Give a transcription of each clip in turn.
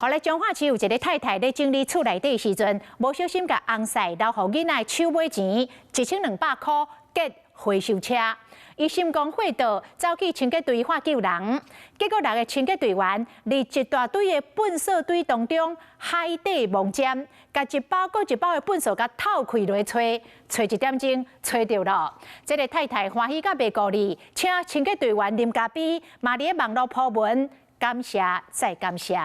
予咧彰化市有一个太太咧整理厝內底時陣，無小心共翁婿留予囡仔手尾錢1200箍，結回收車。伊心光火著，走去清潔隊喊救人，結果六个清潔隊員佇一大堆的糞埽堆當中，海底摸針，共一包閣一包的糞埽共透開來揣，揣一點鐘揣著囉。這个太太歡喜甲袂顧裡，請清潔隊員啉咖啡，嘛佇咧網路 po 文，感謝再感謝。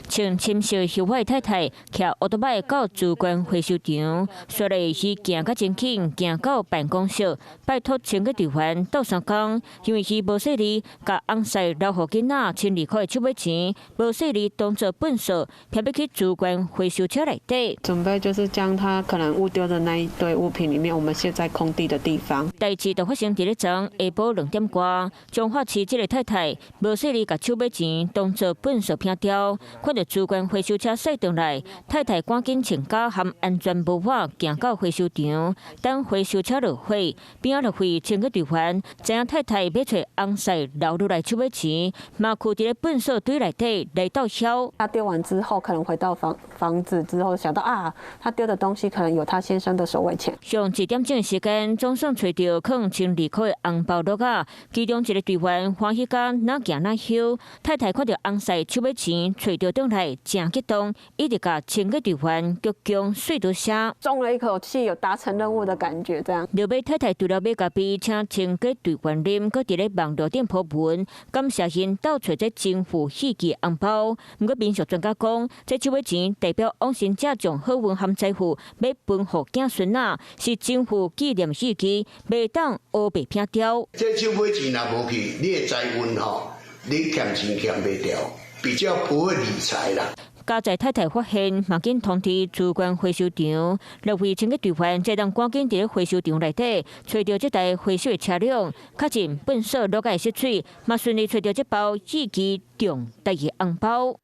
穿深色袖的太太，騎歐多擺到資源回收場，煞來伊行甲真緊，行到辦公室，拜託清潔隊員鬥相共，因為伊無細膩，共翁婿留予囡仔1200箍的手尾錢，無細膩當做糞埽，偏欲去資源回收車內底。準備就是將他可能誤丟的那一堆物品裡面，我們卸在空地的地方。代誌就發生佇咧昨下晡2點外，彰化市這个太太無細膩共手尾錢當做糞埽撇掉，看著資源回收車駛轉來，太太趕緊穿甲含安全帽襪行到回收場，等回收車落貨，邊仔落位清潔隊員知影太太欲揣翁婿留落來手尾錢，嘛囥佇咧糞埽堆內底來鬥梟。他丟完之後，可能回到房子之後，想到啊，他丟的東西可能有他先生的手尾錢。上1點鐘的時間，總算揣著囥1200箍的紅包橐仔，其中一个隊員歡喜甲若行若梟，太太看著翁婿手尾錢揣著轉來，誠激動，一直共清潔隊員鞠躬吮多聲。鬆了一口氣，有達成任務的感覺，這樣。後尾太太除了買咖啡，請清潔隊員啉，閣佇咧網路頂 po 文，感謝𪜶鬥揣這真富喜氣紅包。毋過民俗專家講，這手尾錢代表往生者將好運和財富欲分予囝孫仔，是真富紀念意義，袂當烏白撇掉。這手尾錢若無去，你的財運吼，你儉錢儉袂著，比較不會理財啦。佳哉太太發現，嘛緊通知資源回收場，六位清潔隊員這當趕緊佇咧回收場內底，揣著這台回收的車輛，確認糞埽橐仔的失水，嘛順利揣著這包意義重大的紅包。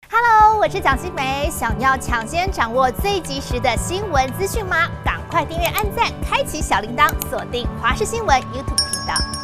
Hello，我是蔣新梅，想要搶先掌握最及時的新聞資訊嗎？趕快訂閱、按讚、開啟小鈴鐺，鎖定華視新聞 YouTube 頻道。